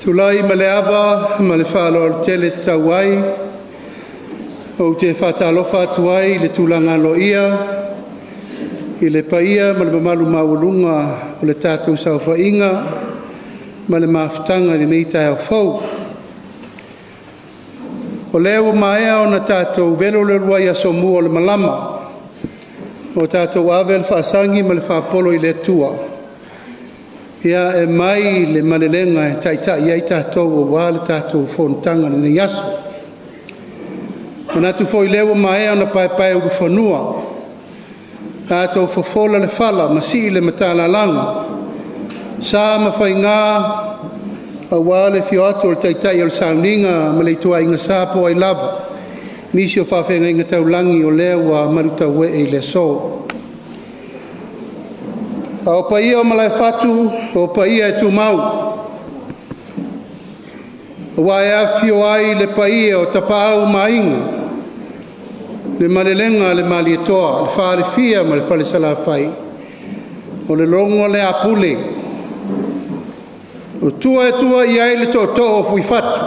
Tulai ma le ava ma le faaaloalo tele e tatau ai, ou te faatalofa atu ai i le tulaga aloaia i le paia ma le mamalu maualuga o le tatou saofaiga ma le mafutaga i lenei taeao fou. O lea ua maea ona tatou velo le uluai asomua o le malama ua tatou ave le faasagi ma le faapolo i le Atua e mai le malelega e taitai ai tatou aua le tatou fonotaga i lenei aso. E manatu foi lea ua maea ona paepaeulufanua tatou fofola le fala ma sii le matalalaga sa ma faiga aua le afio atu o le Taitai o le Sauniga ma le ituaiga sa po o ai lava nisi o faafeagaiga taulagi o lea ua malutauee i le aso. A o paia o Malaefatu o paia e tumau, aua e afifio ai le paia o Tapaau ma Aiga, le malelega a le Malietoa, le Falefia ma le Falesalafai, o le logo lea a Pule, o tua e tua i ai le tootoo o Fuifatu,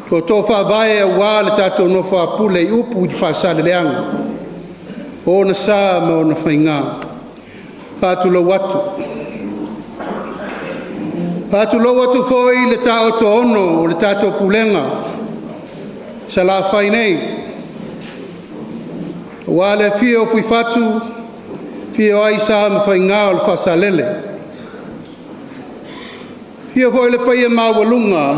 tootoo faavae aua le tatou nofo a Pule i upu i le Faasaleleaga, o ona sa ma ona faiga. Faatulou atu. Faatulou atu foi i le taotoono o le tatou Pulega Salafai nei, aua le afio o Fuifatu, afio ai Sa ma Faiga o le Faasalele. Afio foi le paia maualuga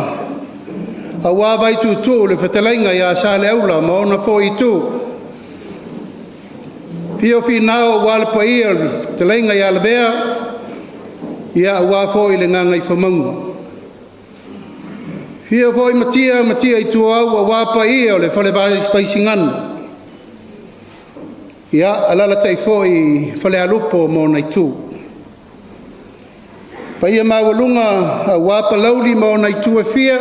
aua Vaituutuu le fetalaiga ia Saleaula ma ona foi itu, afio Finao aua le paia o le fetalaiga ia Lavea, ia aua foi le Gagaifomauga. Afio foi Matia ma Matia Ituau aua paia o le Fale Vaisigano, ia alalatai foi Falealupo ma ona itu. Paia maualuga aua Palauli ma ona itu e fia,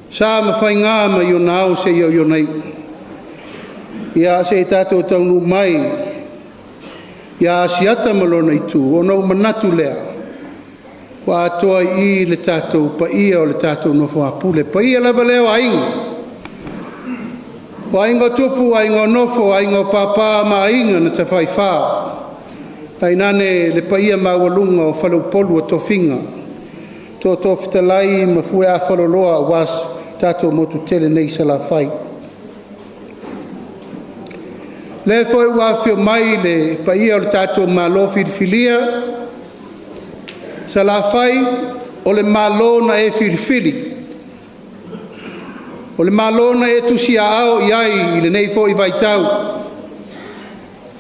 sa ma faiga mai ona ao seia oo i ona iu. Ia se i tatou taunuu mai ia Asiata ma lona itu, ona ou manatu lea, ua atoa i i le tatou paia o le tatou nofo a Pule. O le paia lava lea o Aiga, o Aiga o Tupu, Aiga o Nofo, Aiga o Papa ma Aiga na Tafaifa, tainane le paia maualuga o Faleupolu o tofiga, Tootoo Fetalai ma Fueafaloloa aua so tatou motu tele nei i Salafai. O lea foi ua afifio mai le paia o le tatou Malo Filifilia, Salafai o le Malo na e filifili, o le Malo na e tusiaao i ai i lenei foi vaitau,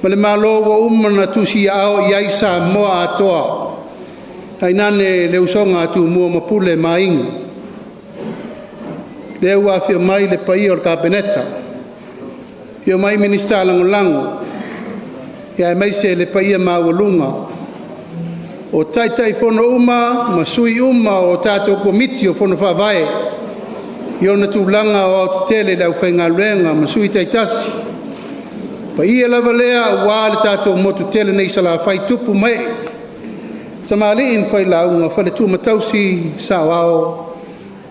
ma le Malo ua uma ona tusiaao i ai Samoa atoa, tainane le usoga a Tumua ma Pule ma Aiga. Lea ua afio mai le paia o le Kapeneta, afio mai Minisita Lagolago, aemaise le paia maualuga o Taitaifono uma ma sui uma o tatou Komiti o Fono Faavae i ona tulaga aoaotetele i le aufaigaluega ma sui taitasi. O paia lava lea aua le tatou motu tele nei i Salafai, tupu ma ee, tamalii ma failauga, faletua ma tausi, saoao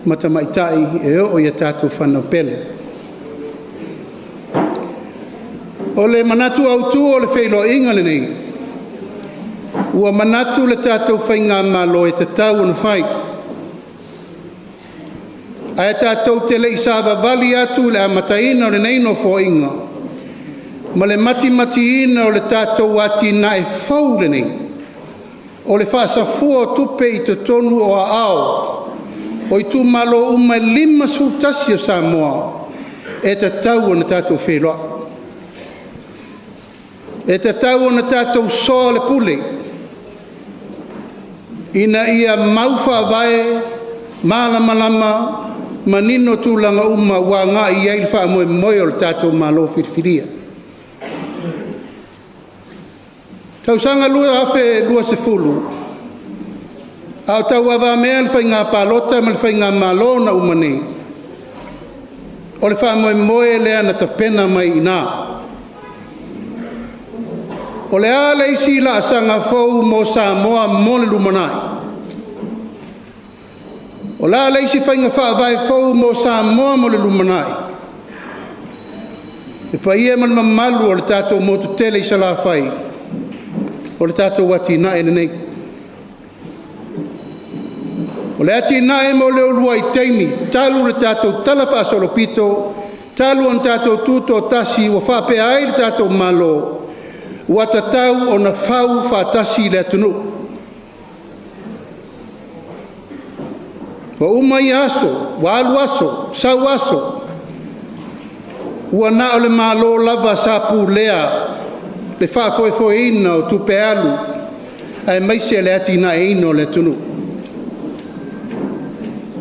ma tamaitai e oo ia tatou fanau pele. O le manatu autu o le feiloaiga lenei, ua manatu le tatou Faigamalo e tatau ona fai, ae tatou te lei savavali atu i le amataina o lenei Nofoaiga ma le matimatiina o le tatou atinae fou lenei o le faasafua o tupe i totonu o aao o Itumalo uma e 51 o Samoa, e tatau ona tatou feiloai. E tatau ona tatou soa le pule ina ia mau faavae malamalama manino tulaga uma ua agai i ai le faamoemoe o le tatou Malo Filifilia. Tausaga 2020, a o tauavamea le Faiga Palota ma le Faigamalo na uma nei, o le faamoemoe lea na tapena mai i ina. O le a le isi laasaga fou mo Samoa mo le lumanai? O le a le isi faiga faavae fou mo Samoa mo le lumanai? Le paia ma le mamalu o le tatou motu tele i Salafai, o le tatou atinae lenei. O le atinae mo le uluai taimi talu le tatou talafaasolopito, talu ona tatou tutoatasi ua faapea ai le tatou Malo, ua tatau ona fau faatasi le atunuu. Ua uma ia aso, ua alu aso, sau aso, ua na o le Malo lava sa pulea le faafoefoeina o tupe alu aemaise le atinaeina o le atunuu.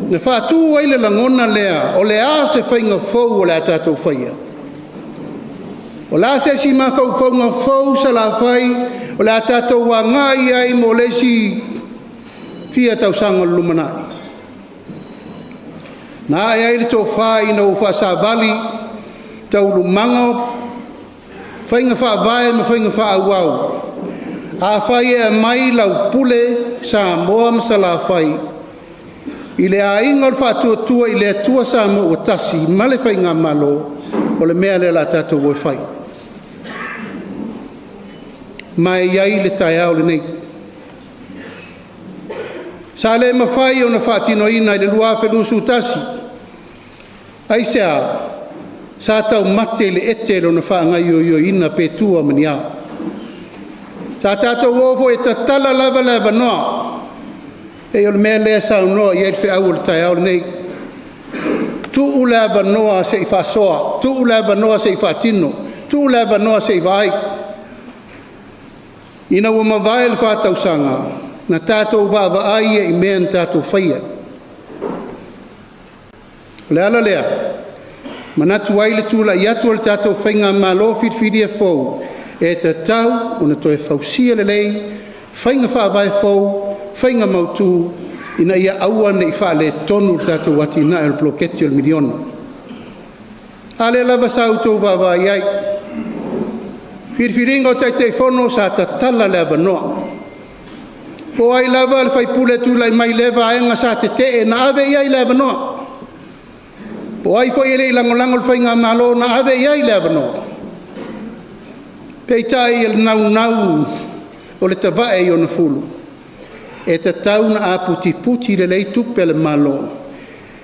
Na faatu ai le lagona lea, o le a se faiga fou o le a tatou faia? O le a se isi mafaufauga fou Salafai o le a tatou agai ai mo le isi fia tausaga o le lumanai? Na ae ai le tofa ina ua faasavali taualumaga o faiga faavae ma faiga faaauau. Afai e aumai lau pule Samoa ma Salafai i le aiga o le Faatuatua i le Atua Samoa ua Tasi ma le Faigamalo, o le mea lea o le a tatou o e fai. Ma e i ai le taeao lenei. Sa le mafai ona faatinoina i le 2021. Aisea? Sa taumate i le ete lona faagaoioiina pe tua ma ni a. Sa tatou o foi e tatala lava le avanoa, pei o le mea lea e saunoa i ai le feau o le taeao lenei. Tuu le avanoa se i faasoa, tuu le avanoa se i faatino, tuu le avanoa se i vaai. Ina ua mavae le 4 tausaga, na tatou vaavaai i mea na tatou faia. O le ala lea, manatu ai le tulai atu o le tatou Faigamalo filifilia fou, e tatau ona toe fausia lelei faiga faavae fou, faiga mautu, ina ia aua nei faaletonu le tatou atinae o le poloketi o le miliona. A lea lava sa outou vaavaai i ai, filifiliga o Taitaifono sa tatala le avanoa. Po o ai lava le sui usufono e tulai mai i lea vaega sa tetee, na ave i ai le avanoa. Po o ai foi e le i lagolago i le faigamalo, na ave i ai le avanoa. Peitai o le naunau o le tavae i ona fulu, e tatau ona aputiputi lelei tupe a le Malo,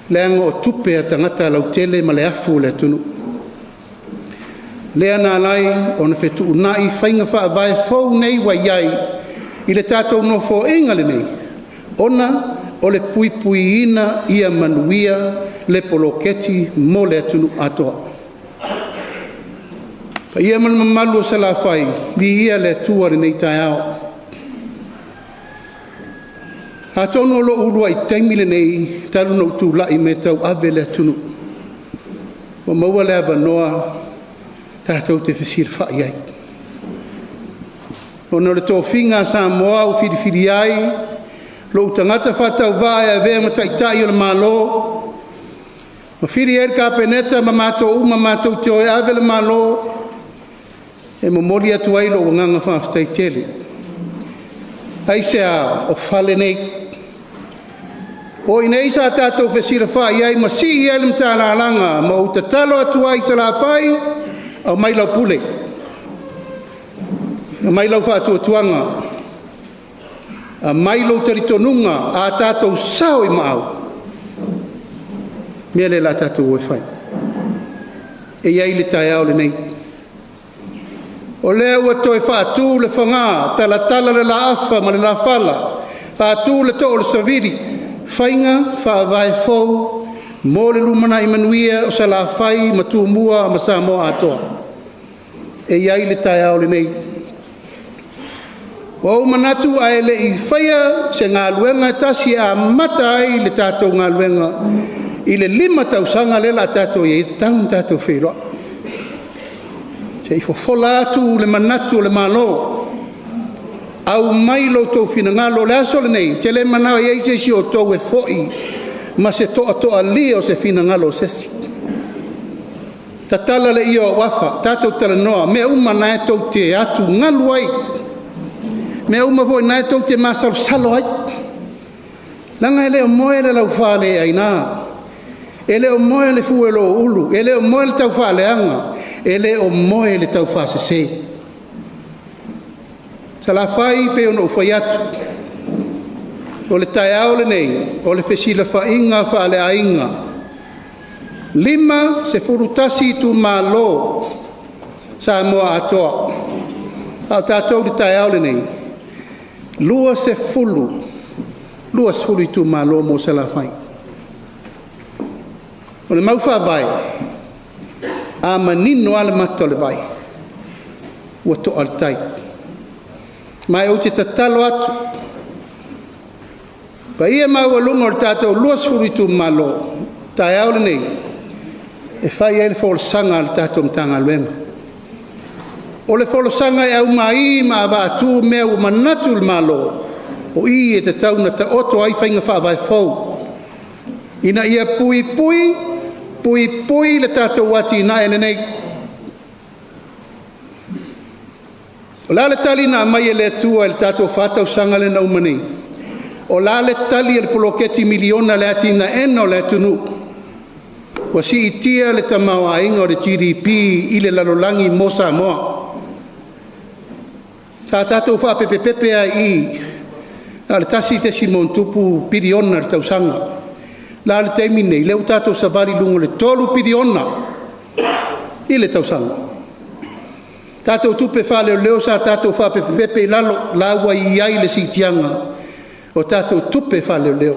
leaga o tupe a tagata lautele ma le afu o le atunuu. Lea na ala ai ona fetuunai faiga faavae fou nei ua i ai i le tatou Nofoaiga lenei, ona o le puipuiina ia manuia le poloketi mo le atunuu atoa. Paia ma le mamalu o Salafai, viia le Atua i lenei taeao. Atonu o lou uluai taimi lenei talu ona ou tulai mai e tauave le atunuu, ua maua le avanoa tatou te fesilafai ai, ona o le tofiga a Samoa ua filifilia ai lou tagata faatauvaa e avea ma Taitai o le Malo, ma fili ai le Kapeneta ma matou uma matou te o e ave le Malo. E momoli atu ai lou agaga faafetai tele. Aisea? O fale nei. O i inei sa tatou fesilafai ai ma sii ai le matalalaga ma ou tatalo atu ai i Salafai, aumai lau pule, aumai lau faatuatuaga, aumai lou talitonuga, a tatou sao i maau, mea lea o le a tatou o e fai. E i ai le taeao lenei. O lea ua toe faatu le faga, talatala le laafa ma le lafala, faatu le too o le savili, faiga faavae fou mo le lumanai manuia o Salafai ma Tumua ma Samoa atoa. E i ai le taeao lenei. Ua ou manatu ae le i faia se galuega e tasi e amata ai le tatou galuega i le 5 tausaga lea o le a tatou i ai, e tatau ona tatou feiloai. Se i fofola atu le manatu o le Malo, aumai lo outou finagalo. O le aso lenei, ou te le manao e i ai se isi o outou e foi ma se toatoalia o se finagalo o se isi. Tatala le ie o auafa, tatou talanoa, mea uma na tou te atugalu ai, mea uma foi o lena tou te masalosalo ai. Leaga e le o moe le laufaleaina, e le o moe le fue o lou ulu, e le o moe le taufaaleaga, e le o moe le taufaasese. Salafai e pei ona ou fai atu, o le taeao lenei o le fesilafaiga faaleaiga, 51 itumalo Samoa atoa, a o tatou i le taeao lenei, 20, 20 itumalo mo Salafai. O le mau faavae, a manino lava le mata o le vai, ua to'a le tai. Ma ou te tatalo atu, paia maualuga o le tatou 20 itumalo, o le taeao lenei e fai ai le folasaga a le tatou Matagaluega. O le folasaga e aumai ma avatu mea ua manatu le Malo, o i e tatau ona taoto ai faiga faavae fou ina ia puipui, puipui le tatou atinae lenei. O le a le tali na aumai e le Atua i le tatou 4 tausaga lea na uma nei? O le a le tali a le poloketi miliona i le atinaeina o le atunuu? Ua siitia le tamaoaiga o le GDP i le lalolagi mo Samoa. Sa tatou faapepepepe lava i i na o le 1 sipu piliona i le tausaga. O le a le taimi lenei? Lea ua tatou savali i luga o le 3 piliona i le tausaga. Tatou tupe faaleoleo sa tatou faapepepepe i lalo, la ua i ai le siitiaga o tatou tupe faaleoleo.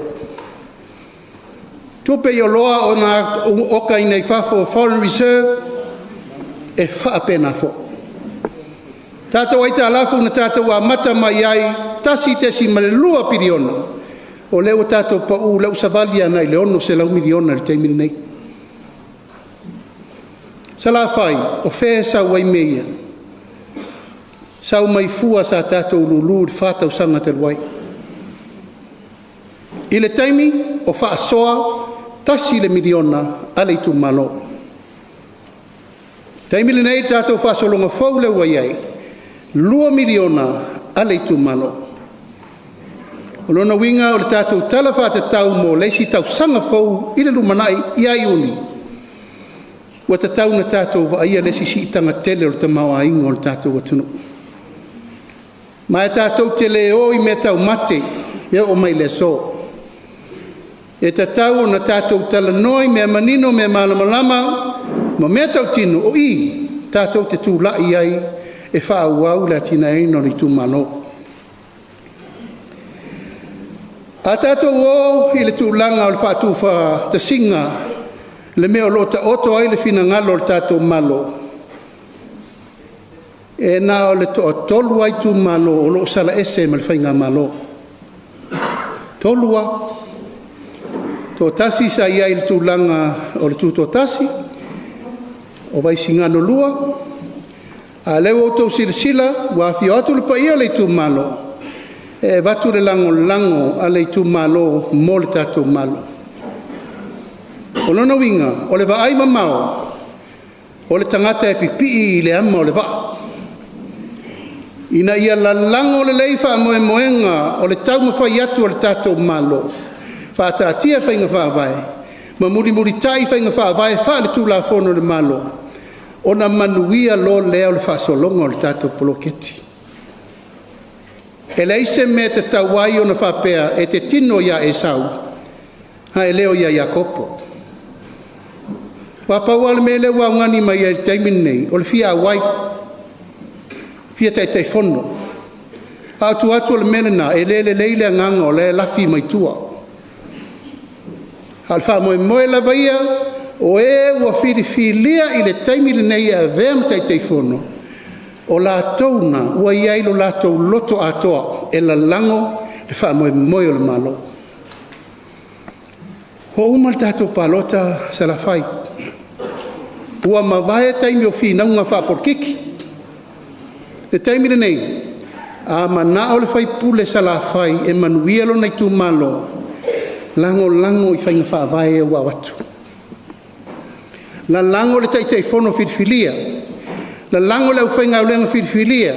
Tupe i oloa okaina i fafo, foreign reserve, e faapena foi. Tatou aitalafu na tatou amata mai ai $1.2 piliona, o lea ua tatou pau, lea ua savali agai le $600 miliona i le taimi lenei. Salafai, o fea e sau ai mea ia? Sau mai fua sa tatou lulu i le 4 tausaga talu ai. I le taimi o faasoa $1 miliona a le itumalo. O le taimi lenei i le tatou faasologa fou lea ua i ai, $2 miliona a le itumalo. O lona uiga o le tatou Tala Faatatau mo le isi tausaga fou i le lumanai ia Iuni, ua tatau ona tatou vaaia le isi siitaga tele o le tamaoaiga o le tatou atunuu. Ma e tatou te le o i meataumate e oo mai le aso. E tatau ona tatou talanoa i mea manino, mea malamalama ma mea tautino, o i tatou te tulai ai e faaauau le atinaeina o le itumalo. A tatou o i le tulaga o le faatufuatasiga le mea o lo o taoto ai le finagalo o le tatou Malo, e na o le toatolu lava itumalo o lo o sala ese ma le faigamalo. E 3 lava. Toatasi sa i ai i le tulaga o le Tutoatasi, o Vaisigano 2, a o lea ua outou silasila ua afifio atu le paia o le itumalo e avatu le lagolago a le itumalo mo le tatou Malo. O lona uiga, o le vaaimamao o le tagata e pipii i le ama o le vaa ina ia lalago lelei faamoemoega o le taumafai atu o le tatou Malo, faataatia faiga faavae ma mulimulitai faiga faavae faaletulafono a le Malo, ona manuia loa lea o le faasologa o le tatou poloketi. E leai se mea e tatau ai ona faapea e te tino ia Esau ae le o ia Iakopo. Aua pau lava le mea lea ua augani mai ai i le taimi lenei, o le fia auai, fia Taitaifono. A o tua atu o le mea lena, e le lelei le agaga o la e lafi mai tua. A o le faamoemoe lava ia, o e ua filifilia i le taimi lenei e avea ma Taitaifono, o latou na ua i ai lo latou loto atoa e lalago le faamoemoe o le Malo. Ua uma le tatou palota Salafai, ua mavae taimi o finauga faapolokiki. O le taimi lenei, a manao le sui usufono Salafai e manuia lona itumalo, lagolago i faiga faavae ia ua avatu, lalago le Taitaifono filifilia, lalago le aufaigaluega filifilia,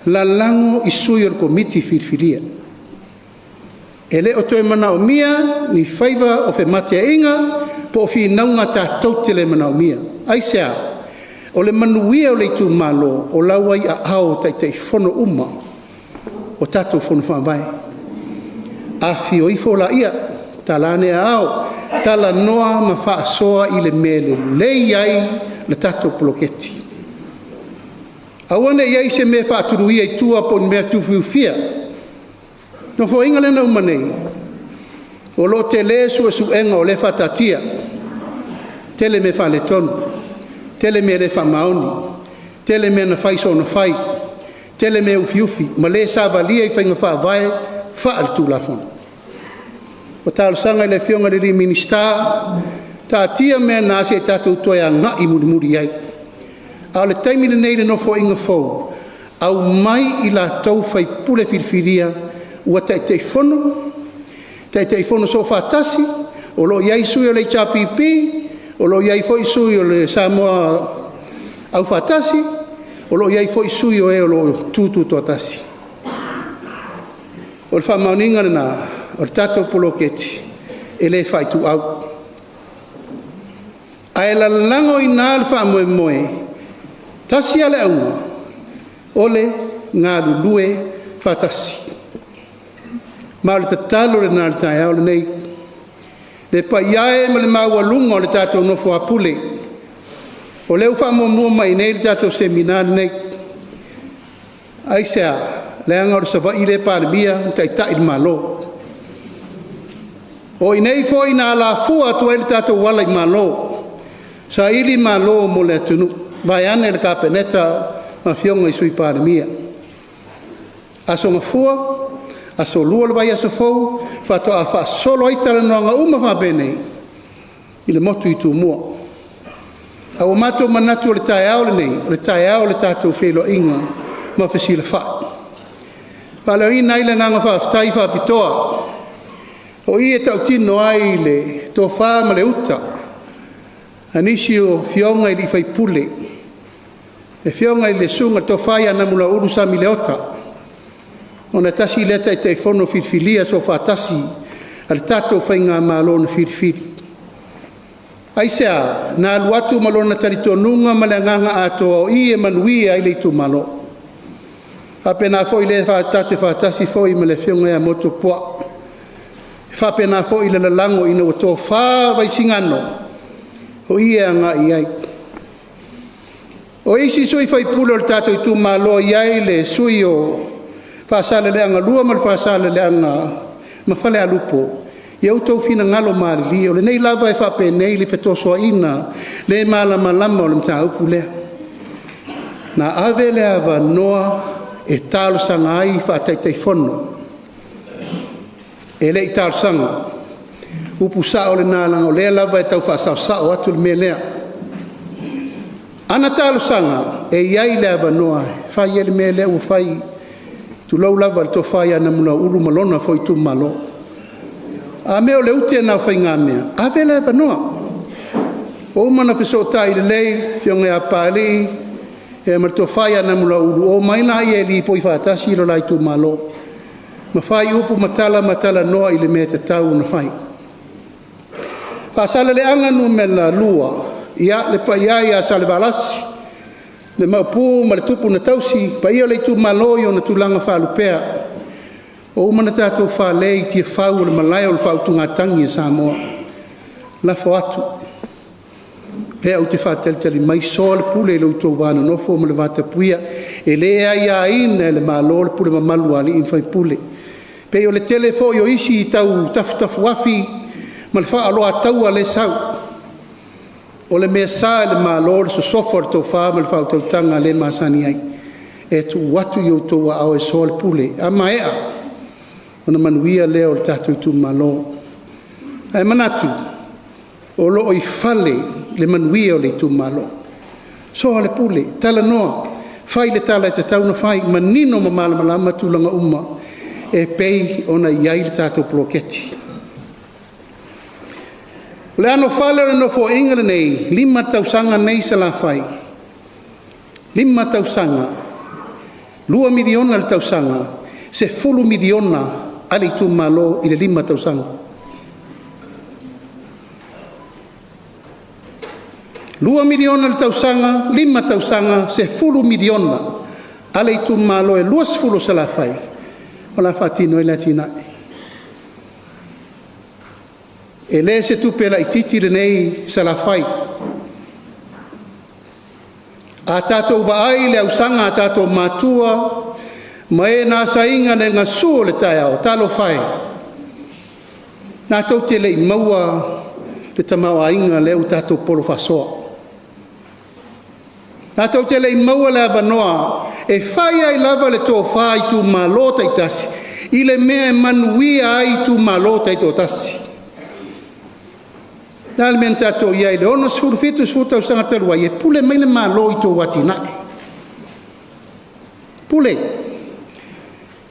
lalago i sui o le Komiti filifilia. E le o toe manaomia ni faiva o femateaiga po o finauga tatou te le manaomia. Aisea? O le manuia o le Itumalo o la ua i aao o Taitaifono uma o tatou Fono Faavae. Afifio ifo laia, tala ane aao, talanoa ma faasoa i le mea e lelei ai le tatou poloketi. Aua ne i i ai se mea e faatuluia i tua po o ni mea tuufiufia. Nofoaiga lea na uma nei, o lo o tele suesuega o lea e faataatia, tele mea faaletonu, tele mea le faamaoni, tele mea na fai soona fai, tele mea ufiufi ma le savalia i faiga faavae faale-Tulafono. Ua talosaga i le Afioga i le Minisita, taatia mea na se i tatou toe agai mulimuli i ai. A o le taimi lenei i le Nofoaiga fou, aumai i latou faipule filifilia ua Taitaifono, Taitaifono Soofaatasi, o lo o i ai sui o le HRPP, o lo o i ai foi sui o le Samoa Aufaatasi, o lo o i ai foi sui o e o lo o Tutoatasi. O le faamaoniga lena o le tatou poloketi e le faaituau. Ae lalagoina le faamoemoe, tasi a le auga, o le galulue faatasi. Ma o le tatalo lena i le taeao lenei, le paia e ma le maualuga o le tatou nofo a pule, o lea ua faamuamua mai i inei le tatou Semina lenei. Aisea? Leaga o le Savaii lea e Palemia ma taitai le Malo. O i inei foi na alafua atu ai le tatou ala i Malo, saili malo mo le atunuu, vaeane le Kapeneta ma afioga i Sui Palemia. Aso Gafua, Aso Lua o le vaiaso fou faatoa faasolo ai talanoaga uma faapenei i le motu i Tumua. Ae ua matou manatu o le taeao lenei, o le taeao o le tatou feiloaiga ma fesilafai. E faaleoina ai le agaga faafetai faapitoa, o i e tautino ai le tofa ma le uta a nisi o afioga i sui usufono, le Afioga i le Susuga i le Tofa ia Namulauulu Sami Leota, ona e tasi lea Taitaifono filifilia soofaatasi a le tatou Faigamalo na filifili. Aisea? Na alu atu ma lona talitonuga ma le agaga atoa o i e manuia ai le itumalo. E faapena foi le tatou te faatasi foi ma le Afioga ia Motu Puaa, e faapena foi le lalago ina ua tofa Vaisigano o i e agai i ai. O isi sui faipule o le tatou itumalo e i ai le sui o Faasaleleaga 2 ma le Faasaleleaga ma Falealupo, ia outou finagalo malilie, o lenei lava e faapenei le fetosoaina le malamalama o le mataupu lea. Na ave le avanoa e talosaga ai faa-Taitaifono, e le i talosaga. Upu sao lena leaga o lea lava e tau faasaosao atu le mea lea. A na talosaga, e i ai le avanoa e fai ai le mea lea ua fai, tulou lava le Tofa ia Namulauulu ma lona foi itumalo. A mea o le ute lena o faigamea, ave le avanoa. Ua uma ona fesootai lelei le Afioga ia Papalii ma le Tofa ia Namulauulu, omai laia e lipoi faatasi lo la itumalo ma fai upu ma tala ma talanoa i le mea e tatau ona fai. Faasaleleaga 2, ia le paia e ia Salevalasi, le Maopu ma le Tupu na tausi, paia o le itumalo i ona tulaga faalupea, ua uma ona tatou fale i tiafau o le Malae o le Faautugatagi a Samoa. Lafo atu, lea ou te faatalitali mai soa le pule i lo outou va nonofo ma le vatapuia. E le aiaina e le Malo le pule mamalu a alii ma faipule. E pei o le tele foi o isi tau tafutafuafi ma le faaaloataua lea e sau. O le mea sa i le Malo le sosofa o le tofa ma le faautautaga lea e masani ai, e tuu atu i outou aao e soa le pule. A maea ona manuia lea o le tatou itumalo. Ae manatu, o lo o i fale le manuia o le itumalo. Soa le pule, talanoa, fai le tala e tatau ona fai, manino ma malamalama tulaga uma e pei ona i ai le tatou poloketi. O le anofale o le Nofoaiga lenei, 5 tausaga nei Salafai, 5 tausaga, $2 miliona le tausaga, $10 miliona a le itumalo i le 5 tausaga. $2 miliona i le tausaga, 5 tausaga, $10 miliona a le itumalo e 20 o Salafai o le a faatino ai le atinae. E le o se tupe laitiiti lenei Salafai. A tatou vaai i le ausaga a tatou matua ma e na asaina le gasu o le taeao, talofa e, latou te le i maua le tamaoaiga lea ua tatou polo faasoa. Latou te le i maua le avanoa e fai ai lava le tofa i itumalo taitasi i le mea e manuia ai itumalo taitoatasi. O le a le mea na tatou i ai i le 60, 70 tausaga talu ai, e pule mai le Malo i tou atinae. Pule.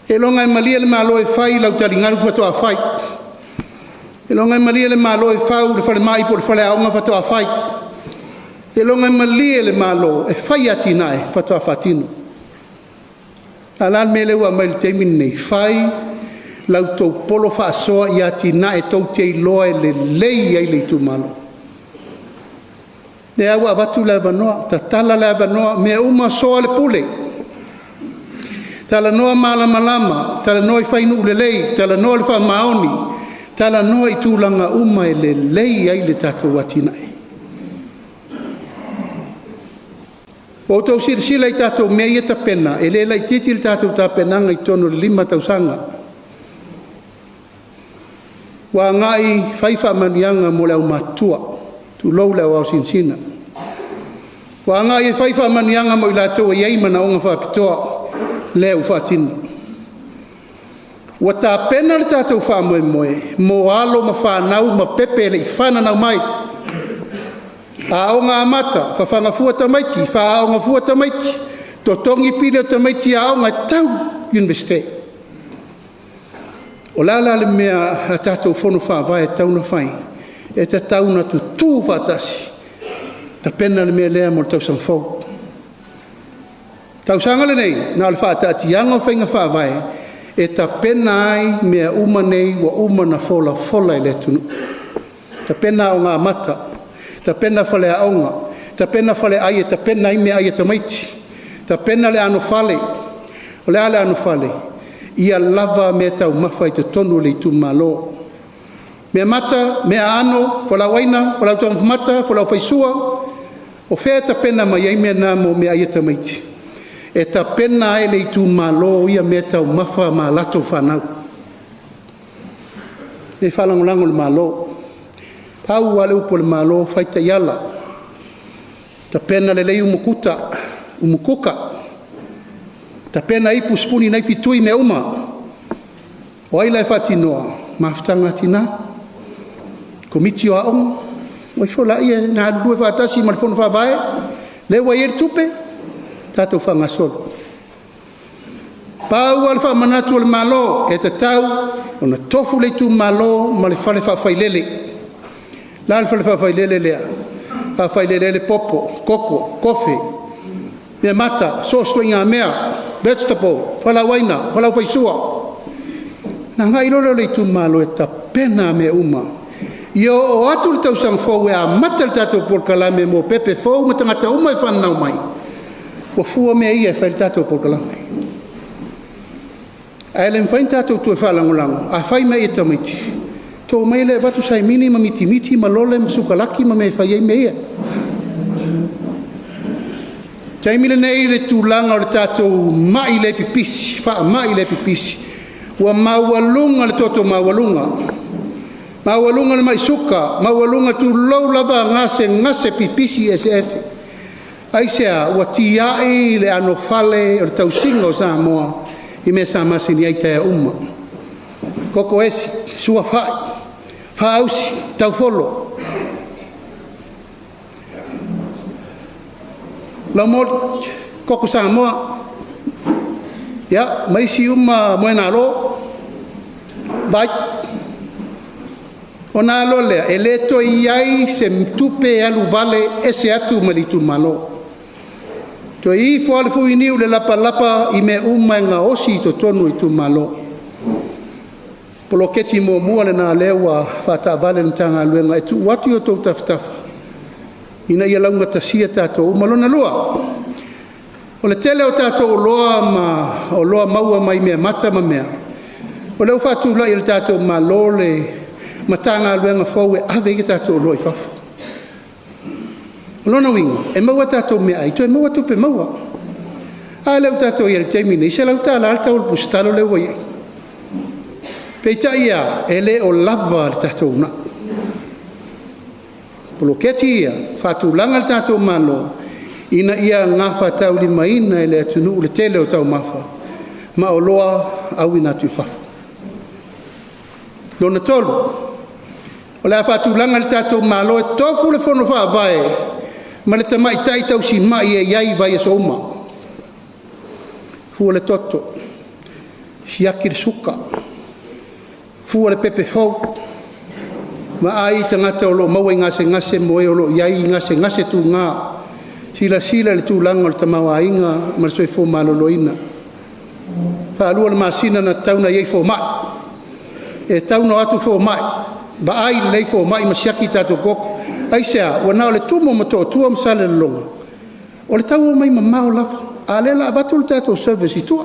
Seiloga e malie le Malo e fai lau taligalu faatoa fai. Seiloga e malie le Malo e fau le falemai po o le faleaoga faatoa fai. Seiloga e malie le Malo e fai atinae faatoa faatino. A o le a le mea lea ua aumai i le taimi lenei? Fai la outou polo faasoa i atinae tou te iloa e lelei ai le itumalo. Lea ua avatu le avanoa, tatala le avanoa, mea uma soa le pule, talanoa malamalama, talanoa i fainuu lelei, talanoa le faamaoni, talanoa i tulaga uma e lelei ai le tatou atinae. Ua outou silasila i tatou mea ia e tapena, e le laitiiti le tatou tapenaga i totonu o le 5 tausaga. Ua agai fai faamanuiaga mo le aumatutua, tulou le au ao sinasina. Ua agai e fai faamanuiaga mo i latou e i ai manaoga faapitoa, lea ua faatino. Ua tapena le tatou faamoemoe mo alo ma fanau ma pepe e le i fananau mai. Aoga amata, fafaga fua tamaiti, faaaooga fua tamaiti, totogi pili o tamaiti aoga e tau i le Iunivesite. O le a la le mea a tatou Fono Faavae e tatau ona fai? E tatau ona tutu faatasi, tapena le mea lea mo le tausaga fou. Tausaga lenei, na o le faataatiaga o faiga faavae e tapena ai mea uma nei ua uma ona folafola i le atunuu. Tapena Aoga Amata, tapena faleaoga, tapena faleai e tapena ai meaai a tamaiti, tapena le anofale. O le a le anofale? Ia lava meataumafa i totonu o le itumalo. Meamata, meaaano, fualaauaina, fualaau taumafa mata, fualaau faisua. O fea e tapena mai ai mea na mo meaai a tamaiti? E tapena ai e le itumalo ia meataumafa ma a latou fanau. E le faalagolago i le Malo. Pau lava le upu a le Malo, fai taiala, tapena lelei umukuka, tapena ipu, sipuni, naifi, tui, mea uma. O ai la e faatinoa? Mafutaga a Tina, Komiti o Aoga, o ifo lea e galulue faatasi ma le Fono Faavae, lea ua i ai le tupe, tatou faagasolo. Pau lava le faamanatu a le Malo, e tatau ona tofu le itumalo ma le fale faafailele. O le a le fale faafailele lea? E faafailele ai le popo, koko, kofe, meamata, so o se ituaiga mea, vegetable, fualaauaina, fualaau faisua. Ona agai loa lea o le itumalo e tapena mea uma. Ia oo atu le tausaga fou e amata le tatou polokalame mo pepe fou ma tagata uma e fananau mai, ua fua mea ia e fai ai le tatou polokalame. Ae le mafai ona tatou toe faalagolago, a fai mai e tamaiti, ona outou omai lea e avatu saimini ma mitimiti ma lole ma sukalaki ma mea e fai ai mea ia. O le taimi lenei i le tulaga o le tatou mai le pipisi, faamai le pipisi, ua maualuga le toto maualuga, maualuga le mai suka, maualuga tulou lava gasegase pipisi eseese. Aisea? Ua tiai le anofale o le tausiga o Samoa i mea sa masani ai i taeao uma. Koko esi, sua fai, faausi, taufolo, laumoli, koko Samoa, ia ma isi uma moegalo, vai. Ona a loa lea, e le toe i ai se tupe e alu vale ese atu ma le itumalo. Toe ifo lava le fuiniu i le lapalapa i mea uma e gaosi i totonu o itumalo. Poloketi muamua lena lea ua faataavale e le Matagaluega e tuu atu i o outou tafatafa ina ia laugatasia tatou uma. Lona lua, o le tele o tatou oloa ma oloa maua mai meamata ma mea, o lea ua faatulai e le tatou Malo le Matagaluega fou e ave ai a tatou oloa i fafo. O lona uiga, e maua a tatou meaai toe maua tupe maua. A lea ua tatou i ai i le taimi lenei, e $100 le tau o le pusatalo lea ua i ai. Peitai ane, e le o lava le tatou uunai. Poloketi ia, faatulaga le tatou Malo ina ia gafataulimaina e le atunuu le tele o taumafa ma oloa auina atu i fafo. Lona tolu, o le a faatulaga le tatou Malo e tofu le Fono Faavae ma le tamaitai tausimai e i ai i vaiaso uma. Fua le toto, siaki le suka, fua le pepe fou, vaai i tagata o lo o maua i gasegase mo e o lo o i ai gasegase tuga, silasila i le tulaga o le tamaoaiga ma le soifua maloloina. Faalua o le masina na tatau ona i ai fomai, e tatau ona o atu fomai, vaai lelei fomai ma siaki tatou toto. Aisea? Ua na o le tumu o Motootua ma Salelologa, o le tau omai mamao lava, a o lea o le a avatu le tatou service i tua.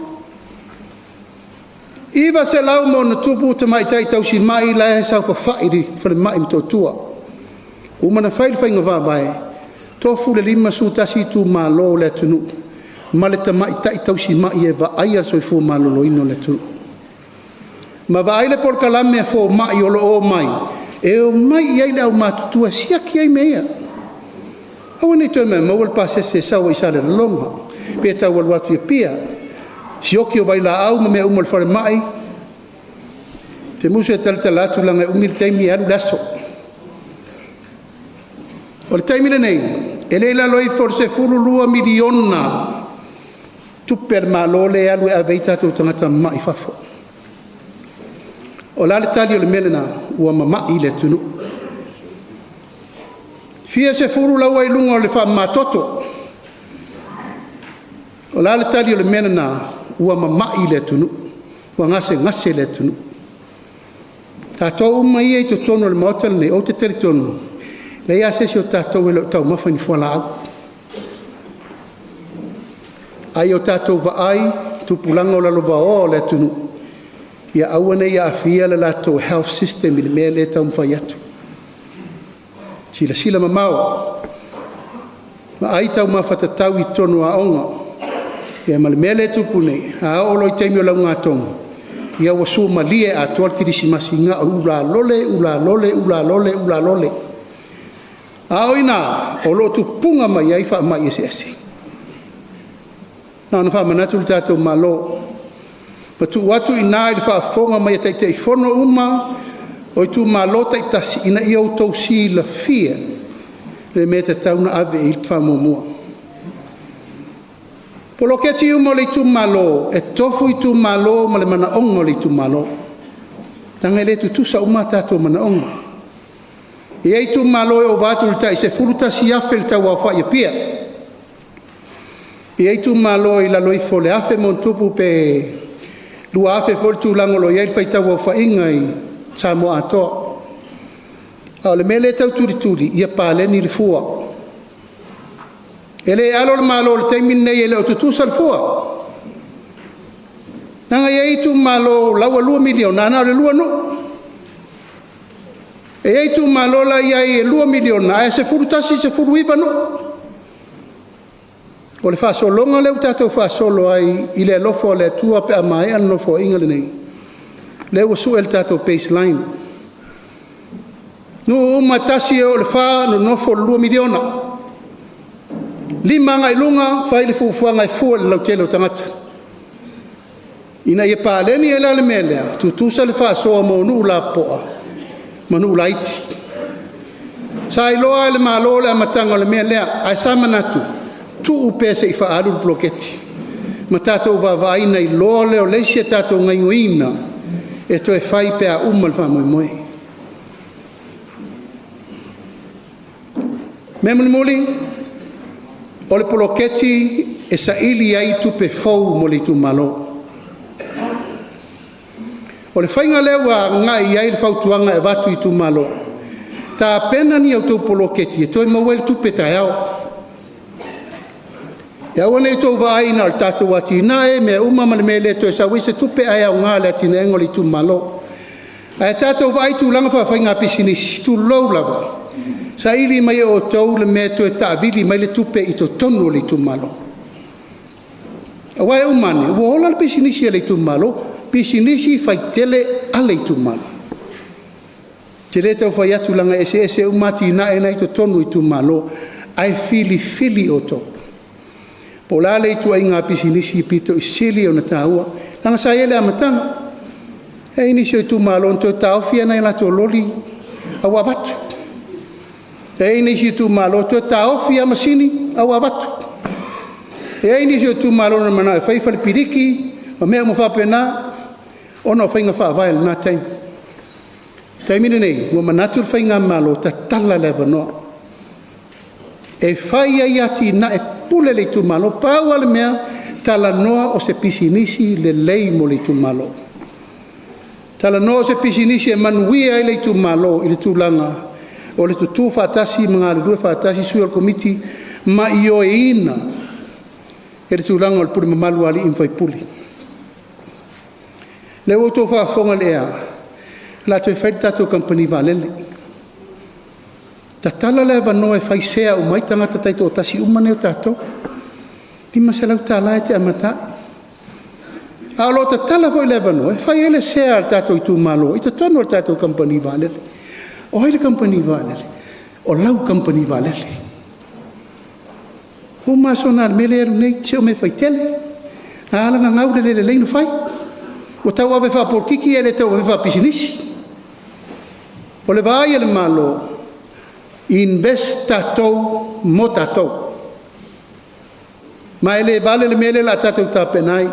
900+ tamaitai tausimai la e saofafai i le falemai i Motootua. Ua uma ona fai le faiga faavae, tofu le 51 itumalo o le atunuu ma le tamaitai tausimai e vaaia le soifua maloloina o le atunuu. Ma vaai le polokalame a fomai o lo o omai, e omai i ai le aumatutua e siaki ai mea ia. Aua ne i toe maumau le pasese e sau ai Salelologa pe tau alu atu i Apia, sioki o vailaau ma mea uma o le falemai. Ou te musu e talatala atu leaga e umi le taimi e alu le aso. O le taimi lenei, e le i lalo ifo o le $12 miliona tupe a le Malo lea e alu e ave ai tatou tagata mamai i fafo. O le a le tali o le mea lena? Ua mamai le atunuu. Fia sefulu la ua i luga o le faamamatoto. O le a le tali o le mea lena? Ua mamai le atunuu, ua gasegase le atunuu. Tatou uma ia i totonu o le Maota lenei, ou te talitonu, e leai lava se isi o tatou e le o taumafa i ni fualaau. A ia o tatou vaai i tupulaga o lalovaoa o le atunuu, ia aua ne i aafia le latou health system i le mea lea e taumafai atu. Silasila mamao, vaai taumafa tatau i totonu o aoga. Ia ma le mea lea e tupu nei, a oo loa i le taimi o le augatogi, ia ua suamalie atoa le kerisimasi na o le ulalole, ulalole, ulalole, ulalole. A o i ina o lo o tupuga mai ai faamai eseese. Na ona faamanatu le tatou Malo ma tuu atu i ina i le faafofoga mai a Taitaifono uma o itumalo taitasi ina ia outou silafia le mea e tatau ona ave i ai le faamuamua. Poloketi uma o le itumalo, e tofu itumalo ma le manaoga o le itumalo, leaga e le tutusa uma a tatou manaoga. E i ai itumalo e ova atu i le tai $11,000 le tau aofai i Apia. E i ai itumalo e i lalo ifo o le $1,000+ pe $2,000 foi le tulaga o lo o i ai le faitau aofaiga i Samoa atoa. A o le mea lea e tau tulituli, ia paleni le fua. E le alo le Malo i le taimi lenei e le o tutusa le fua. Leaga e i ai itumalo o la ua $2 miliona ae na o le lua nuu. E i ai itumalo la e i ai e $2 miliona ae 11, 19 nuu. O le faasologa lea ua tatou faasolo ai i le alofa o le Atua pe a maea le Nofoaiga lenei, lea ua sue le tatou baseline. Nuu uma e 1 e oo i le 4, nonofo i le $2 miliona. 5 agai i luga, fai le fuafuaga e fua i le lautele o tagata ina ia paleni ai la le mea lea, tutusa le faasoa mo nuu lapopoa ma nuu laiti. Sa iloa lava e le Malo le amataga o le mea lea, ae sa manatu, tuu pea se i faaalu le poloketi ma tatou vaavaai ona iloa lea o le isi a tatou gaoioiga e toe fai pe a uma le faamoemoe. Mea mulimuli, o le poloketi e saili ai tupe fou mo le itumalo. O le faiga lea ua agai i ai le fautuaga e avatu i itumalo, tapena ni a outou poloketi e toe maua ai le tupe taeao. Ia aua ne i outou vaai na o le tatou atinae, mea uma ma le mea e le toe sau ai se tupe ae aoga i le atinaeina o le itumalo. Ae tatou vaai i tulaga faafaiga pisinisi, tulou lava, saili mai e outou le mea e toe taavili mai le tupe i totonu o le itumalo. Aua e uma ane ua ola le pisinisi a le itumalo, pisinisi faitele a le itumalo. Ou te le tau fai atu leaga e eseese uma atinae la e i totonu o itumalo, ae filifili outou po o le a le ituaiga pisinisi e pito i sili ona taua. Leaga sa i ai i le amataga, e i ai nisi o itumalo na toe taofi nai a latou loli a ua avatu. E i ai nisi itumalo na toe taofi lava masini a ua avatu. E i ai nisi o itumalo na mananao e fai fale piliki ma mea uma faapena ona o faiga faavae i lena taimi. O le taimi lenei, ua manatu le faigamalo, tatala le avanoa e fai ai atinae, pule le itumalo. Pau lava le mea, talanoa o se pisinisi lelei mo le itumalo. Talanoa o se pisinisi e manuia ai le itumalo i le tulaga o le tutu faatasi ma galulue faatasi sui o le Komiti ma ioeina i le tulaga o le pule mamalu a alii ma faipule. O lea ua outou faafofoga i le ea, o le a toe fai le tatou Kamupani Vaalele. Tatala le avanoa e fai sea uma ai tagata taitoatasi uma nei o tatou, e $500 e te amata ai. Ae o lo o tatala foi le avanoa e fai ai le sea a le tatou itumalo i totonu o le tatou Kamupani Vaalele. O ai le Kamupani Vaalele? O lau Kamupani Vaalele. Ua uma aso na i le mea lea e alu nei, se o mea faitele. Na ala ona gau le le lelei ona fai. Ua tauave faapolokiki ae le tauavea faapisinisi. O le vaai a le Malo, invest tatou mo tatou. Ma e le vale le mea lea o le a tatou tapena ai.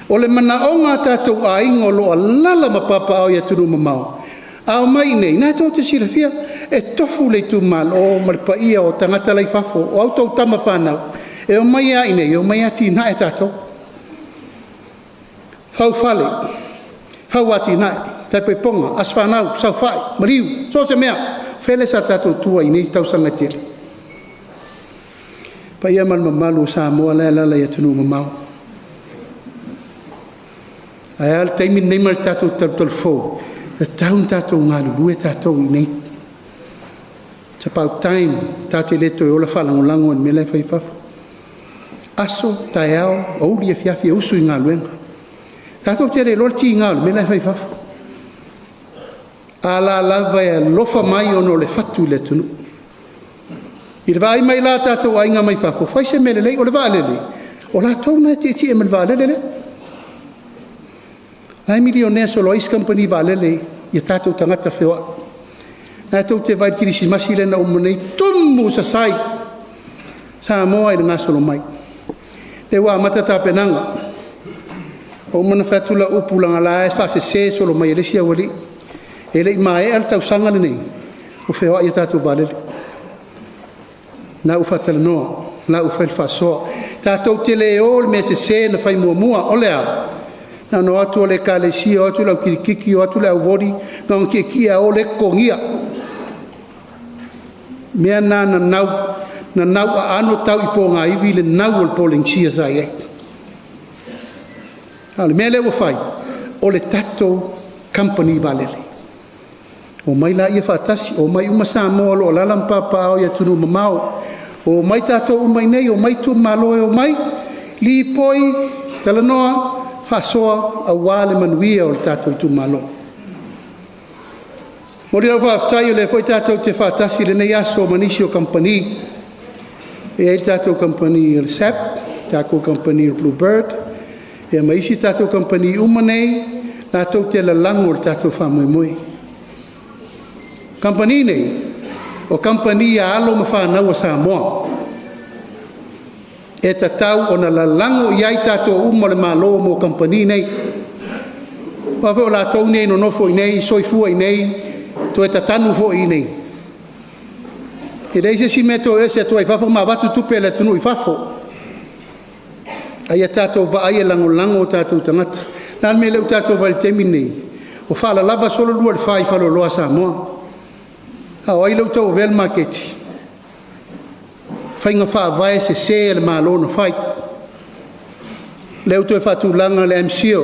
O le manaoga a tatou aiga o lo o alaala ma papaaao i atunuu mamao, a omai i inei, o lena tou te silafia, e tofu le itumalo ma le paia o tagata la e i fafo, o a outou tama fanau, e omai lava i inei e omai e atinae tatou. Fau fale, fau atinae, tai pei o Poga, Aso Fanau, Saofai, maliu, so o se mea. O fea lea sa tatou tua i nei tausaga e tele? Le paia ma le mamalu o Samoa la e alaala i atunuu mamao, ae a le taimi lenei ma le tatou talutalufou? E tatau ona tatou galulue tatou i inei. It's about time tatou te le toe ola faalagolago i le mea la e fai i fafo. Aso, taeao, aoauli, afiafi e usu i galuega. Tatou te le iloa le tiga o le mea la e fai i fafo. A la lava e alofa mai ona o le fatu i le atunuu. I le vaai mai la a tatou aiga mai fafo, fai se mea lelei. O le vaalele, o latou na e tietie mai i le vaalele lea. O la e milionea solo ai isi kamupani vaalele i a tatou tagata feoai. O lena tou te vaai i le kerisimasi lea na uma nei, tumu sasai Samoa i le gasolo mai. O lea ua amata tapenaga. Ua uma ona fai atu lau upu leaga o la e faasese solo mai e le isi aualii, e le i maea le tausaga lenei ua feoai a tatou vaalele. O lena ua faatalanoa, o lena ua fai le faasoa. Tatou te le o i le mea sese na fai muamua. O le a? Na ona o atu o le Ekalesia, o atu le au kirikiki, o atu le au voli, na ona tietie lava o o lea e totogia. O mea na na nau, na nauaano tau i pogaivi le nau o le Polenisia sa i ai. A o le mea lea ua fai, o le tatou Kamupani Vaalele. Omai laia faatasi, omai uma Samoa o lo o alaala ma papaaao i atunuu mamao, omai tatou uma i inei, omai itumalo e omai, lipoi, talanoa, faasoa aua le manuia o le tatou itumalo. E momoli lau faafetai o lea foi tatou te faatasi i lenei aso ma nisi o kamupani. E i ai le tatou kamupani o le SABB, tatou kamupani o le Blue Bird, ia ma isi tatou kamupani uma nei latou te lalago i le tatou faamoemoe. O kamupani nei, o kamupani a alo ma fanau a Samoa e tatau ona lalago i ai tatou uma o le Malo mo kamupani nei. Aua foi o latou nei e nonofo i inei, soifua i inei, toe tatanu foi i inei. E leai se isi mea e toe o ese atu ai i fafo ma avatu tupe a le atunuu i fafo. A ia tatou vaai e lagolago o tatou tagata. Le a le mea lea ua tatou vaai i le taimi lenei, ua faalalava solo le 2 i le 4 i faleoloa a Samoa. A o ai lea ua tauavea le maketi? Faiga faavae sese a le Malo na fai. Lea ua toe faatulaga le MCIL,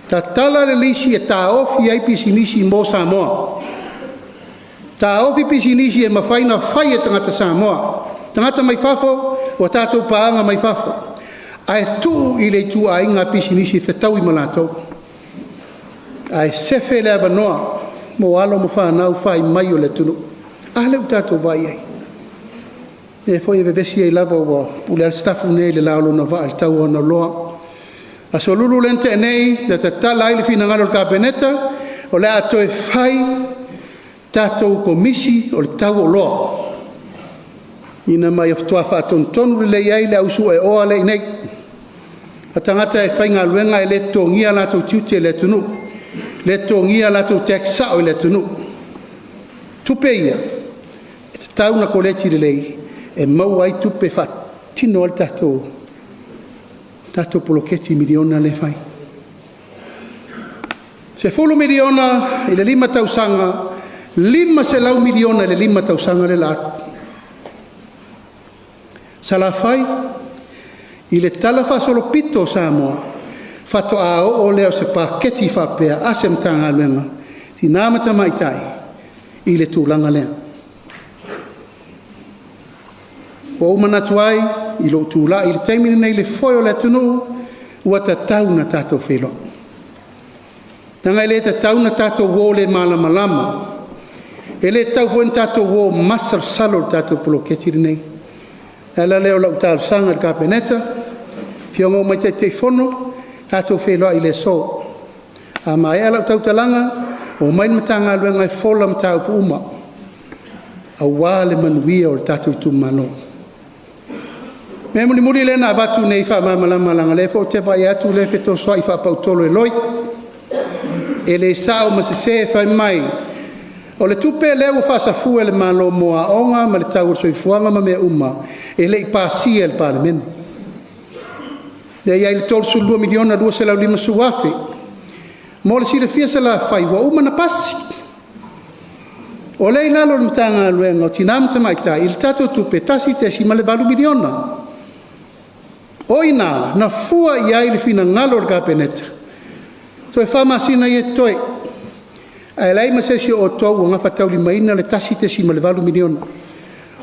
tatala le lisi e taofi ai pisinisi mo Samoa. Taofi pisinisi e mafai ona fai e tagata Samoa, tagata mai fafo ua tatou paaga mai fafo, ae tuu i le ituaiga pisinisi e fetaui ma latou, ae sefe le avanoa mo alo ma fanau fai mai o le atunuu. A lea ua tatou vaai i ai? O lea foi e vevesi ai lava ua pule lava le Sitafune nei i le la o lona vaa i le tau o ana oloa. Aso Lulu lea na tea nei na tatala ai le finagalo o le Kapeneta o le a toe fai tatou Komisi o le Tau o Oloa ina ia matua faatonutonu lelei ai le au sueoa lea e i inei, o tagata e faigaluega e le totogia a latou tiute e le atunuu, le totogia a latou tax sao e le atunuu. Tupe ia e tatau ona koleti lelei e maua ai tupe e faatino ai le tatou poloketi miliona lea e fai. $10 miliona i le 5 tausaga, $500 miliona i le 5 tausaga lea o le a alu. Salafai i le talafaasolopito o Samoa, faatoa oo lea o se paketi faapea a se Matagaluega, Tina ma Tamaitai i le tulaga lea. Ua ou manatu ai i lou tulai i le taimi lenei i le foe o le atunuu, ua tatau ona tatou feiloai. Leaga e le tatau ona tatou o le malamalama, e le tatau foi ona tatou o masalosalo i le tatou poloketi lenei. O le ala lea o lau talosaga i le Kapeneta, afioga uma i Taitaifono, tatou feiloai i le aso. A maea lau tautalaga, omai le Matagaluega e fola mataupu uma aua le manuia o le tatou itumalo. O le mea mulimuli lea na avatu nei faamalamalama leaga o lea foi ou te vaai atu o lea e fetosoai faapautolo e loi, e le sao ma sese. Fai mai o le tupe lea ua faasafua e le Malo mo aoga ma le tau o le soifuaga ma mea uma, e le i pasia e le Palemene. Lea e i ai le $32,250,000. Mo le silafia e Salafai ua uma ona pasi. O lea e i lalo o le Matagaluega o Tina ma Tamaitai i le tatou tupe $1.8 miliona. O i ina na fua i ai le finagalo o le Kapeneta toe 4 masina ia e totoe, ae leai ma se isi o outou o gafataulimaina le $1.8 miliona.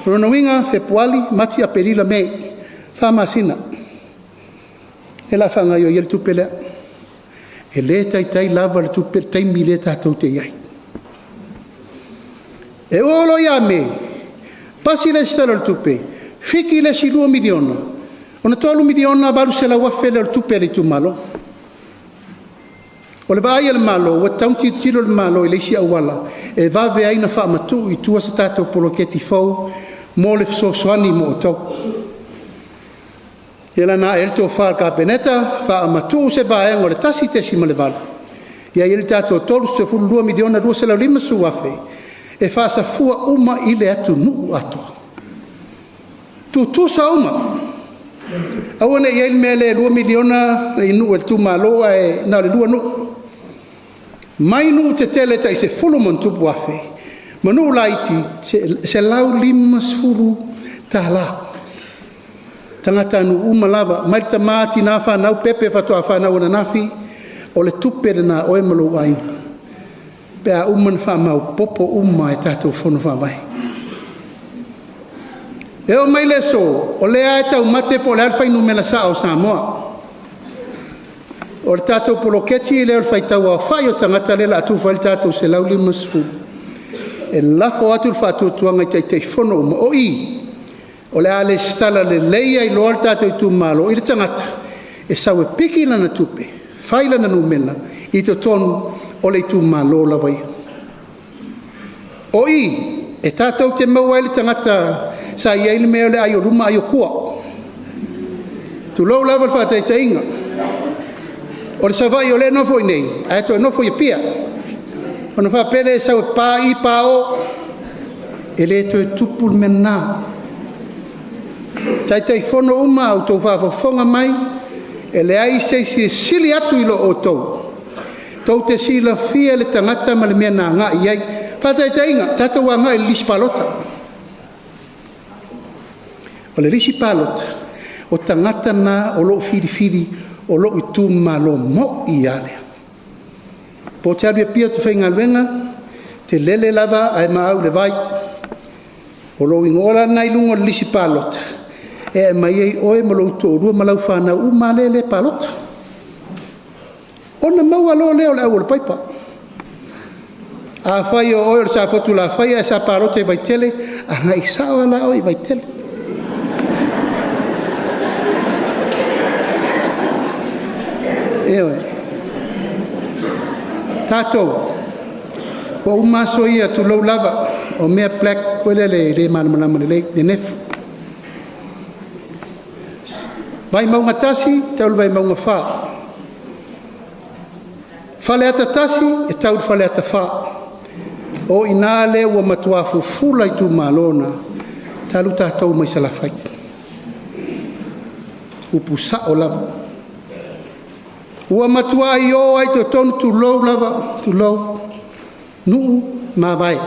O lona uiga, Fepuari, Mati, Aperila, Me, 4 masina lea o le a faagaoioi ai le tupe lea. E le taitai lava le tupe le taimi lea tatou te i ai. E oo loa ia Me, pasi le isi Tala o le Tupe, fiki le isi $2 miliona, ona $3,800,000 lea o le tupe a le itumalo. O le vaai a le Malo, ua tatau ona tilotilo le Malo i le isi auala e vave ai ona faamatuu i tua se tatou poloketi fou mo le fesoasoani mo outou. Lea la na ae ai le tofa a le Kapeneta, faamatuu se vaega o le 1.8 ia i ai le tatou $32,250,000 e faasafua uma i le atunuu atoa. Tutusa uma, aua ne i i ai le mea lea e $2 miliona le nuu e le itumalo ae na o le 2 nuu. Mai nuu tetele tai 10+ afe ma nuu laiti e $150. Tagatanuu uma lava, mai le tama, tina, fanau, pepe faatoa fanau ananafi, o le tupe lena a oe ma lou aiga pe a uma ona faamaopoopo uma e tatou Fono Faavae. E oo mai le aso, o lea lava e taumate po o le a le fuainumera sao o Samoa. O le tatou poloketi lea o le faitau aofai o tagata lea o le a tufa ai le tatou 150, e lafo atu le faatuatuaga i Taitaifono uma. O i, o le a resitala lelei ai loa le tatou itumalo i le tagata e sau e piki lana tupe, fai lana numera i totonu o le itumalo lava ia. O i, e tatou te maua ai le tagata sa i ai le mea o le ai o luma ai o tua. Tulou lava le faataitaiga, o le Savaii o lea e nofo i inei ae toe nofo i Apia, ona faapea lea e sau e pa i pa o. E le toe tupu le mea lena. Taitaifono uma a outou faafogafoga mai, E leai se isi e sili atu i lo outou, tou te silafia le tagata ma le mea na agai i ai. Faataitaiga, tatou agai i le lisi palota. O le lisi palota, o tagata na o lo o filifili o lou itumalo moi lava lea. Po o te alu i Apia ou te faigaluega, e te lele lava ae maau i le vai. O lou igoa la lena e i luga o le lisi palota, e aumai ai oe ma lou toalua ma lau fanau uma lava lea e palota. Ona maua loa lea o le au a le paipa. Afai o oe o le Safotulafai ae sa palota i Vaitele, agai sao lava la oe i Vaitele. Ioe. Tatou, ua uma aso ia, tulou lava, o mea black foi lele e le malamalama lelei, nenefu. Vaimauga 1 e tau i le Vaimauga 4, Faleata 1 e tau i le Faleata 4. O i ina lea ua matua fufula itumalo na talu tatou mai Salafai. Upu sao lava. Ua matuai o lava i totonu, tulou lava, tulou, nuu ma mavae.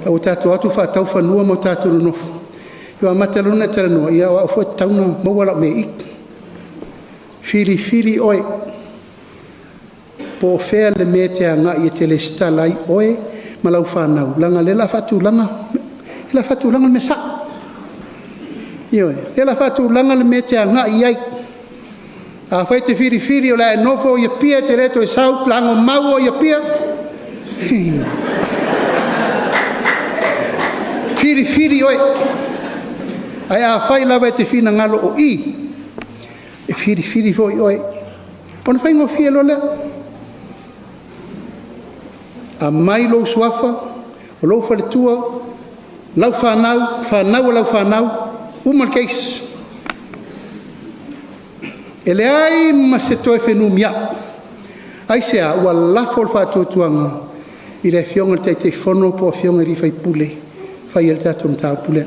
A ua tatou o atu faatau fanua ma tatou nonofo, ua amata loa ona e talanoa, ia o au foi e tatau ona maua lau mea i i. Filifili oe po o fea le mea e te agai e te resitala ai oe ma lau fanau, leaga o lea o le a faatulaga, o le a faatulaga le mea sao. Ioe, o lea o le a faatulaga le mea e te agai i ai. Afai e te filifili o le a e nofo i Apia e te le toe sau, lagomau oe i Apia, filifili oe. Ae afai lava e te finagalo o i, e filifili foi oe. Ona faigofie loa lea, aumai lou suafa, o lou faletua, lau fanau, fanau a lau fanau, uma le case. E leai ma se toe fenumiai. Aisea? Ua lafo le faatuatuaga i le Afioga i le Taitaifono po o Afioga i sui usufono e fai ai le tatou mataupu lea.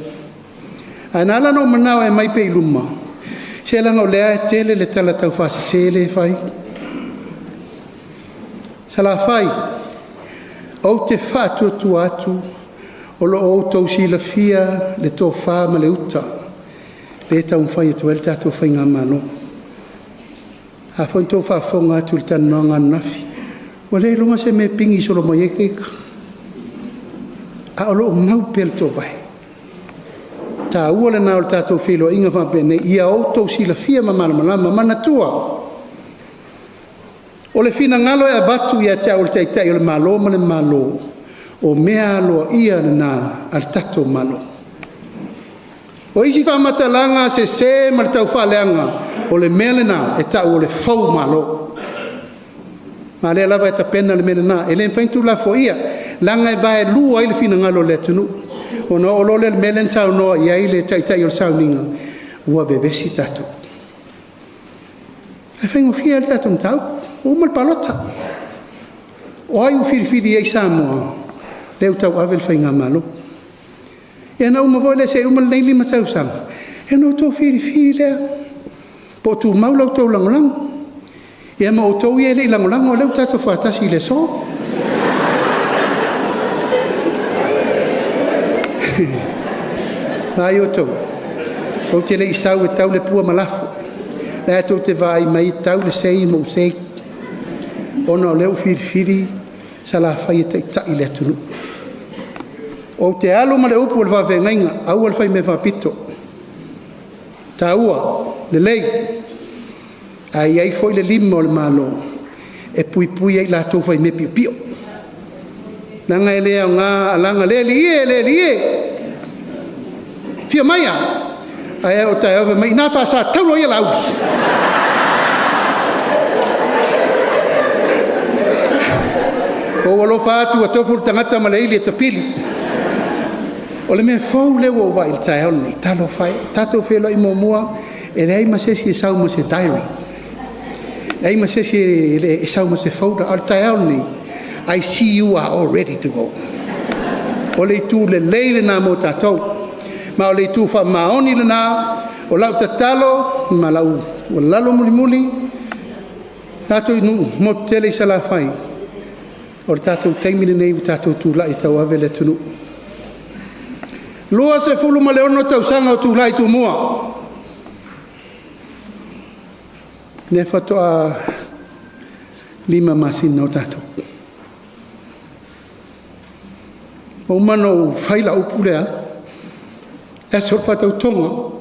Ae na ala ona ou manao e aumai pea i luma, se leaga o lea e tele le tala taufaasese lea e fai. Salafai, ou te faatuatua atu o lo o outou silafia le tofa ma le uta lea e taumafai atu ai le tatou faigamalo. A foi na outou faafofoga atu i le talanoaga ananafi, ua le iloga se mea e pigi solo mai ai le ita, a o lo o mau pea le toovae. O le taua lena o le tatou feiloaiga faapenei, ia outou silafia ma malamalama. Manatua, o le finagalo e avatu ia te au o le Taitai o le Malo ma le Malo, o mea aloaia na a le tatou Malo. O isi faamatalaga sese ma le taufaaleaga, o le mea lena e tau o le foumalo. Ma o lea lava e tapena le mea lena. E le mafai ona tuulafoaia, leaga e vaelua ai le finagalo o le atunuu. Ona oo loa lea i le mea lea na saunoa i ai le Taitai o le sauniga, ua vevesi tatou. Ae faigofie lava le tatou mataupu, ua uma le palota. O ai ua filifili i ai Samoa? Lea ua tauave le faigamalo. Ia ona uma foi lea se i uma lenei 5 tausaga, ia ona outou filifili lea, po o tumau la outou lagolago. Ia ma outou ia e le i lagolago, o lea ua tatou faatasi i le aso. Vaai outou, ou te le i sau e tau le pua ma lafo. O lea tou te vaai mai e tau le sei ma ou sei, ona o lea ua filifili Salafai e taitai le atunuu. Ou te alu ma le upu a le faafeagaiga, aua le faimea faapito, taua, lelei, ae i ai foi le lima o le Malo e puipui ai latou faimea piopio. Leaga e le aoga alaga, le alii e, le alii e, afio maia, ae oo i taeao fai mai, ina faasataulo ia Laauli. Ua ou alofa atu ua tofu le tagata ma le ili e tapili. O le mea fou lea ua ou vaai i le taeao lenei, talofa e, tatou feiloai muamua, e leai ma se isi e sau ma se diary, leai ma se isi e sau ma se folder, a o le taeao lenei, I see you are all ready to go. O le itu lelei lena mo tatou, ma o le itu faamaoni lena. O lau tatalo ma lau Tuualalo mulimuli, tatou motu tele i Salafai, o le tatou taimi lenei ua tatou tulai e tauave le atunuu. 26 tausaga o tulai Tumua, lea faatoa 5 masina o tatou. Ua uma ona ou fai lau upu lea, le aso o le faatautoga.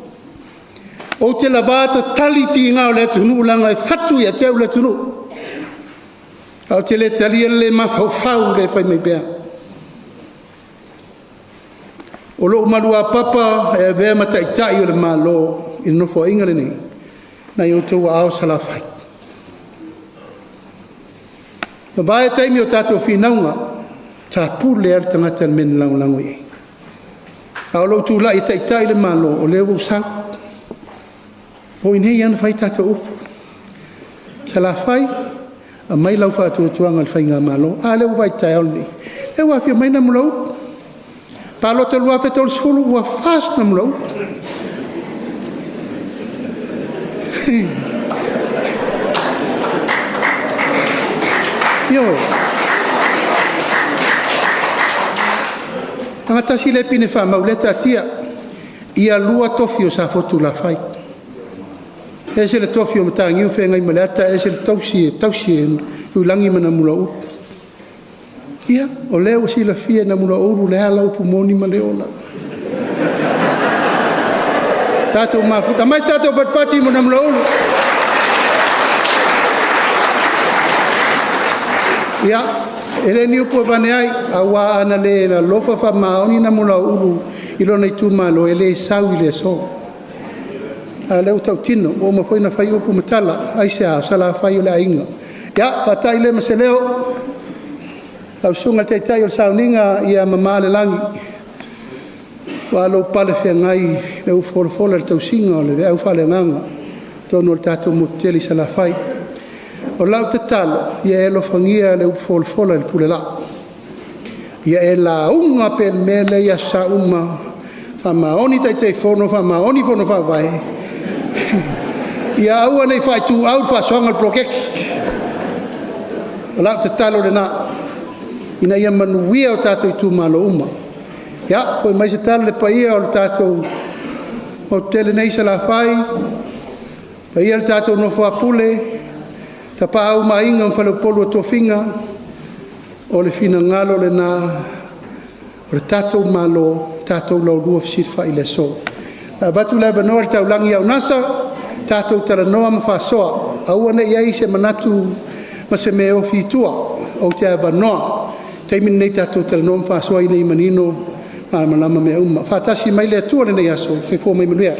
Ou te lava tatali tiga o le atunuu leaga e fatu ia te au le atunuu. Ae ou te le talia le le mafaufau i le fai mai pea. O lou maluapapa e avea ma Taitai o le Malo i le Nofoaiga lenei, na i outou aao Salafai. Ua mavae taimi o tatou finauga, tapule lava le tagata i le mea na lagolago i ai. A o lou tulai e taitai le Malo, o lea ua ou sau. O i inei lava na fai a tatou upu. Salafai, aumai lau faatuatuaga i le Faigamalo. A lea ua vaai i le taeao lenei? O lea ua afio mai Namulauulu, palota 2030 ua FAST Namulauulu. Ioe. Leaga e tasi lea pine faamau lea e taatia, ia lua tofi o Safotulafai, ese le tofi o Mataniu Feagaimaleata ese le tofi e tausi e Tuilagi ma Namulauulu. Ia, o lea ua silafia e Namulauulu le ala, upu moni ma le ola. Tatou mafuta, aumai se tatou patipati mo Namulauulu. Ia, e le o ni upu e aveane ai, aua ana le alofa faamaoni Namulauulu i lona itumalo, e le sau i le aso. A o lea ua tautino, ua uma foi ona fai upu ma tala. Aisea? O Salafai o le aiga. Ia, faata'i lea ma se leo, lau Susuga i le Taitai o le Sauniga, ia mamā le lagi aua lou palefeagai i le upufolafola i le tausiga o le veau faaleagaga i totonu o le tatou motu tele i Salafai. O lau tatalo, ia e alofagia le upufolafola i le pule la'o, ia e lauga pea i le mea lea i aso Sa uma, faamaoni Taitaifono, faamaoni Fono Faavae, ia aua ne i faaituau le faasoaga o le poloketi. O lau tatalo lena ina ia manuia o tatou itumalo uma. Ia, foi mai se tala i le paia o le tatou motu tele nei i Salafai, paia i le tatou nofo a Pule, Tapaau ma Aiga ma Faleupolu o Tofiga, o le finagalo lena o le tatou Malo, tatou laulua fesilafai i le aso. Ae avatu le avanoa i le Taulagi ia Unasa, tatou talanoa ma faasoa, aua ne i i ai se manatu ma se mea e ofi i tua, ou te avanoa. O le taimi lenei tatou talanoa ma faasoa ina ia manino ma malamalama mea uma. Faatasi mai le Atua i lenei aso. Soifua ma ia manuia.